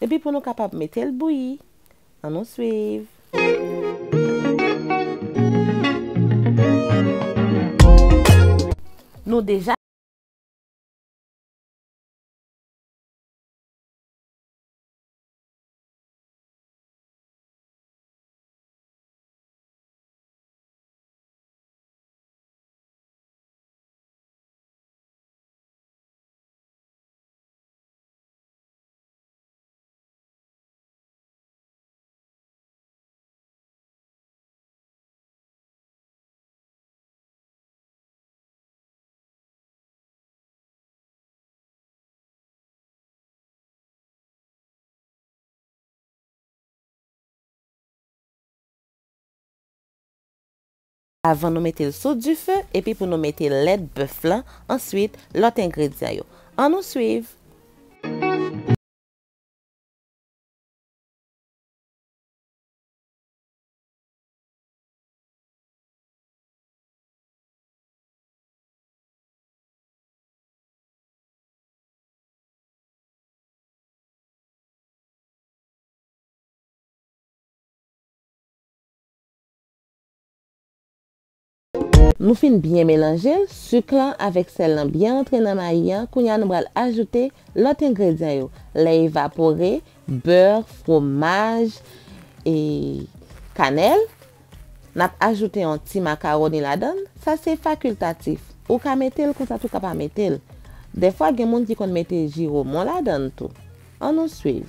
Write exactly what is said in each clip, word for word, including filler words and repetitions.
Epi pou nou kapab mete l bouyi, ann nou swiv. Nou deja Avan nou mete l sou dife, epi pou nou mete lèt bèf lan, answit, lòt engredyan yo. Ann nou swiv! Nou fin byen melanje l, sik lan avèk sèl lan byen rantre nan mayi an, kounye a nou pral ajoute lòt engredyan yo, lè evapore, bè, fwomaj, e kanèl. N ap ajoute yon ti makawoni ladan l, sa se fakiltatif. Ou ka mete l konsa tou ka pa mete l. Dèfwa gen moun ki konn mete jiwomon ladan l tou. Ann nou swiv.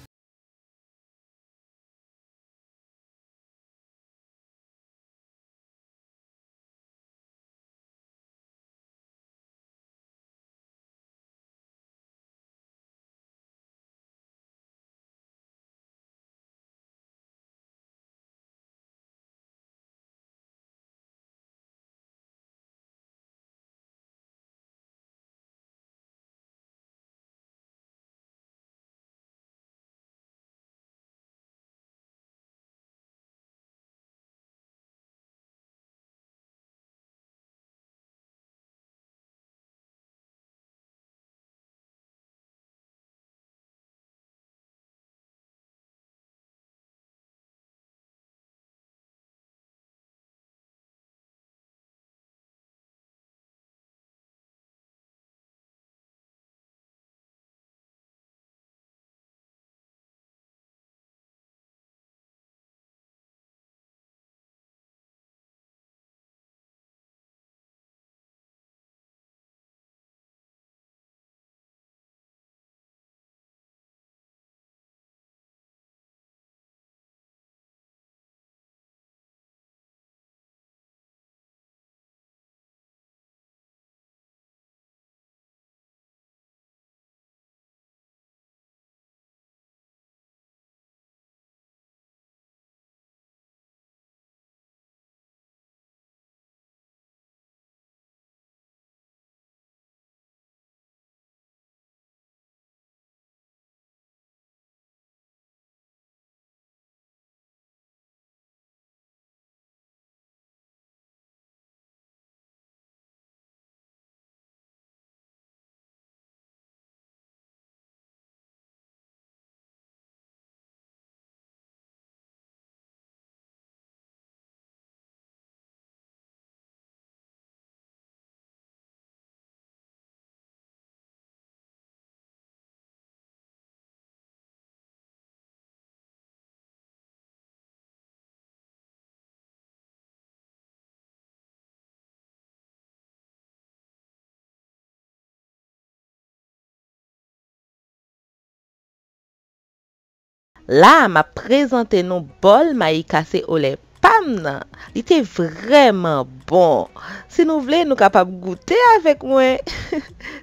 La a, m ap prezante nou bòl mayi kase olè pa m nan. Li te vrèman bon. Si nou vle, nou kapab goute avèk mwen.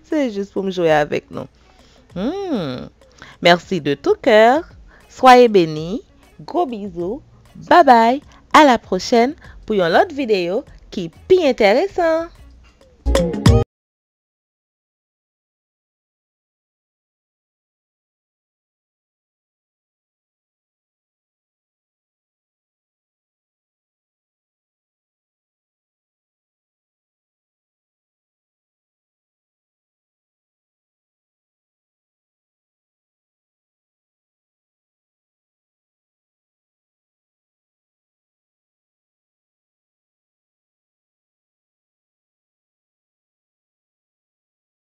Se jis pou m jwe avèk nou. Hmm. Merci de tout cœur. Soyez bénis. Gwo bizou. Babay. A la pwochèn pou yon lòt videyo ki pi enteresan.